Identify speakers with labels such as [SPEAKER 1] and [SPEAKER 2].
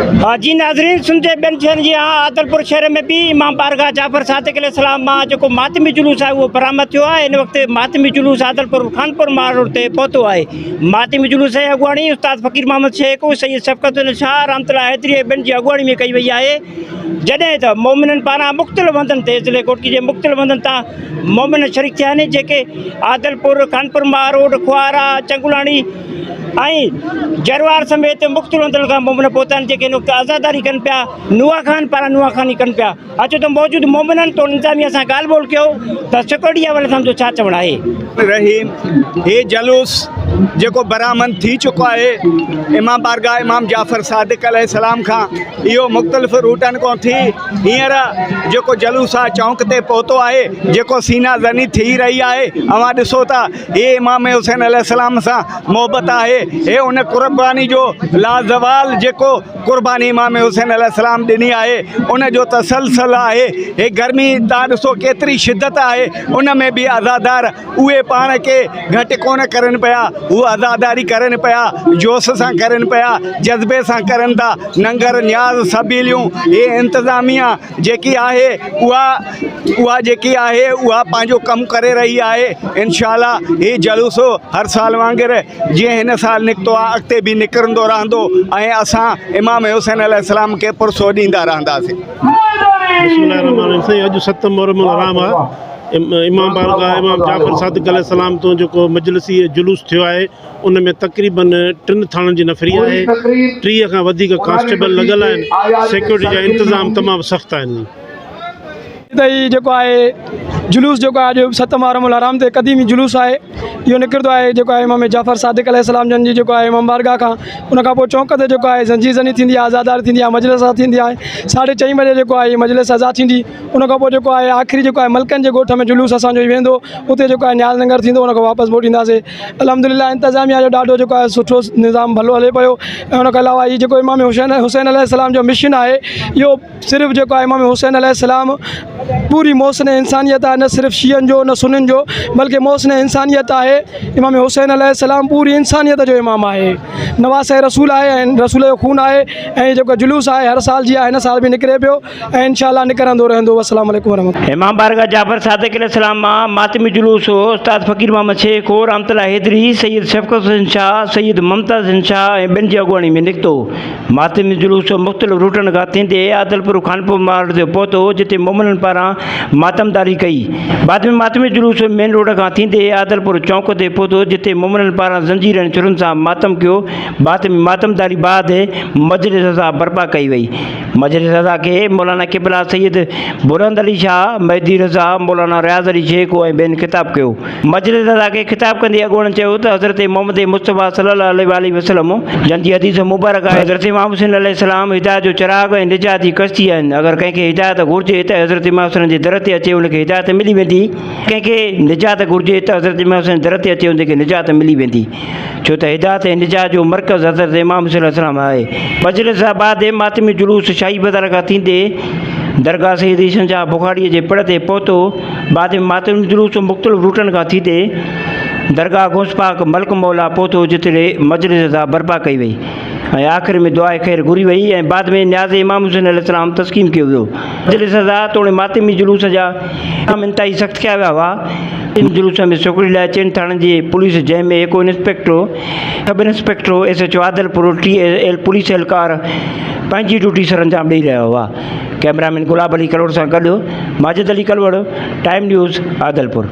[SPEAKER 1] جي ناظرين سنڌ جي ٻين شهرن جيان عادلپور شهر ۾ به امام بارگاهه جعفر صادق عليه السلام مان جيڪو ماتمي جلوس آهي اهو برآمد ٿيو آهي هن وقت ماتمي جلوس عادلپور خانپور مال روڊ تي پهتو آهي ماتمي جلوس جي اڳواڻي استاد فقير محمد شيخ سيد شفقت حسين شاهه رحمت الله حيدري ۽ ٻين جي اڳواڻي ۾ ڪئي وئي آهي جڏهن ته مومنن پاران مختلف هنڌن تي ضلعي گهوٽڪي جي مختلف هنڌن تان مومن شريڪ ٿيا آهن جيڪي عادلپور خانپور مال روڊ خوارا چنگلاڻي ۽ جروار سميت مختلف هنڌن کان مومن پهتا آهن جيڪي هن وقت عزاداري ڪن پيا نوحا خان پاران نوحا خواني ڪن پيا اچو ته موجود مومنن توڙي انتظاميا سان ڳالهه ٻولهه ڪيو ته سيڪيورٽي جي حوالي سان جو ڇا چوڻ آهي.
[SPEAKER 2] رحيم هي جلوس جيڪو برآمد ٿي چڪو آهي امام بارگاهه امام جعفر صادق عليه السلام کان اهو مختلف روٽن کان ٿي هينئر جيڪو جلوس آهي چونڪ تي پهتو آهي جيڪو سينا زني ٿي رهي آهي اوهان ڏسو ته هي امام حسين عليه السلام سان محبت آهي هي ان قرباني جو لازوال جيڪو قرباني امام حسين عليه السلام ڏني آهي ان جو تسلسل آهي هي گرمي تان ڏسو ڪيتري شدت آهي ان ۾ به عزادار اهي پاڻ کي گهٽ ڪونه ڪرن پيا هو عزاداري ڪرن پيا جوش سان ڪرن پيا جذبي سان ڪرن ٿا ننگر نياز سبيليون هي انتظاميا جيڪي آهي اها اها جيڪي آهي اها پنهنجو ڪم ڪري رهي آهي انشاء الله هي جلوس هر سال وانگر جيئن هن سال نڪتو آهي اڳتي به نڪرندو رهندو ۽ اسان امام حسين عليه السلام کي پرسو ڏيندا رهنداسين.
[SPEAKER 3] بسم الله الرحمن الرحيم سائين اڄ ست محرم الحرام آ امام بارگاهه امام جعفر صادق عليه السلام تون جيڪو مجلسي جلوس ٿيو آهي ان ۾ تقريبن ٽن ٿاڻن جي نفري آهي، 30 کان وڌيڪ ڪانسٽيبل لڳل آهن، سيڪيورٽي جا انتظام تمام سخت آهن.
[SPEAKER 4] ته هي جيڪو آهي جلوس جيڪو آهي اڄ ست محرم الحرام تي قديمي جلوس آهي اهو نڪرندو آهي جيڪو آهي امام جعفر صادق عليه السلام جن جي جيڪو آهي امام بارگاهه کان ان کان پوء چونڪ تي جيڪو آهي زنجير زني ٿيندي آهي عزاداري ٿيندي آهي مجلس ٿيندي آهي ساڍي چئين بجي جيڪو آهي مجلس عزا ٿيندي ان کان پوء جيڪو آهي آخري جيڪو آهي ملڪن جي ڳوٺ ۾ جلوس اسان جو ويندو اتي جيڪو آهي نياز ننگر ٿيندو ان کان واپس موٽي اينداسين الحمدلله انتظاميا جو ڏاڍو جيڪو آهي سٺو نظام ڀلو هلي پيو ۽ ان کان علاوه هي جيڪو امام حسين حسين عليه السلام جو مشن آهي اهو صرف جيڪو آهي امام حسين عليه السلام پوري محسن انسانيت آهي نه صرف شيعن جو نه سنين جو بلڪه محسن انسانيت آهي امام حسين عليه السلام پوري انسانيت جو امام آهي نواسه رسول آهي ۽ رسول جو خون آهي ۽ جيڪو جلوس آهي هر سال جي آهي هن سال به نڪري پيو ۽ انشاء الله نڪرندو رهندو والسلام عليڪم ورحمة الله.
[SPEAKER 1] امام بارگاهه جعفر صادق عليه السلام مان ماتمي جلوس استاد فقير محمد شيخ، رحمت الله حيدري، سيد شفقت حسين شاهه، سيد ممتاز حسين شاهه ۽ ٻين جي اڳواڻي ۾ نڪتو. ماتمي جلوس مختلف روٽن کان ٿيندي عادلپور خانپور مارڳ تي پهتو جتي مومنن پاران ماتمداري ڪئي. بعد ۾ ماتمي جلوس مين روڊ کان ٿيندي عادلپور چونڪ تي پهتو جتي مومنن پاران زنجيرن ۽ ڇرن سان ماتم ڪيو. بعد ۾ ماتمداري بعد مجلس عزا برپا ڪئي وئي. مجلس عزا کي مولانا قبلا سيد بلند علي شاهه، مهدي رضا، مولانا رياض علي شيخ ۽ ٻين خطاب ڪيو. مجلس عزا کي خطاب ڪندي اڳواڻن چيو ته حضرت محمد مصطفيٰ صلي الله عليه واٰله وسلم جن جي حديث مبارڪ آهي حضرت امام حسين عليه السلام هدايت جو چراغ ۽ نجات جي ڪشتي آهن اگر ڪنهن کي هدايت گهرجي ته حضرت امام حسين جي در تي اچي ان کي هدايت ملي ويندي ڪنهن کي نجات گهرجي ته حضرت امام حسين در تي اچي ان کي نجات ملي ويندي. ڇو ته هدايت ۽ نجات جو مرڪز حضرت امام حسين عليه السلام آهي. مجلس بعد ماتمي جلوس شاهي بازار کان ٿيندي درگاهه سيد عيسن شاهه بخاريء جي پڙ تي پهتو. بعد ۾ ماتمي جلوس مختلف روٽن کان ٿيندي درگاهه غوث پاڪ ملڪ مولا پهتو جتي مجلس عزا برپا ڪئي وئي ۽ آخر ۾ دعاء خير گهري وئي ۽ بعد ۾ نياز امام حسين عليه السلام تسقيم ڪيو ويو. مجلس عزا توڙي ماتمي جلوس جا انتظام انتهائي سخت ڪيا ويا هئا. ان جلوس ۾ سوکڙي لاء چئن ٿاڻن جي پوليس جنهن ۾ هڪ inspector, sub inspector, S H O Adilpur, T L police اهلڪار پنهنجي ڊيوٽي سرانجام ڏئي رهيا هئا. ڪئميرا مين گلاب علي ڪلوڙ سان گڏ ماجد علي ڪلوڙ، ٽائيم نيوز، عادلپور.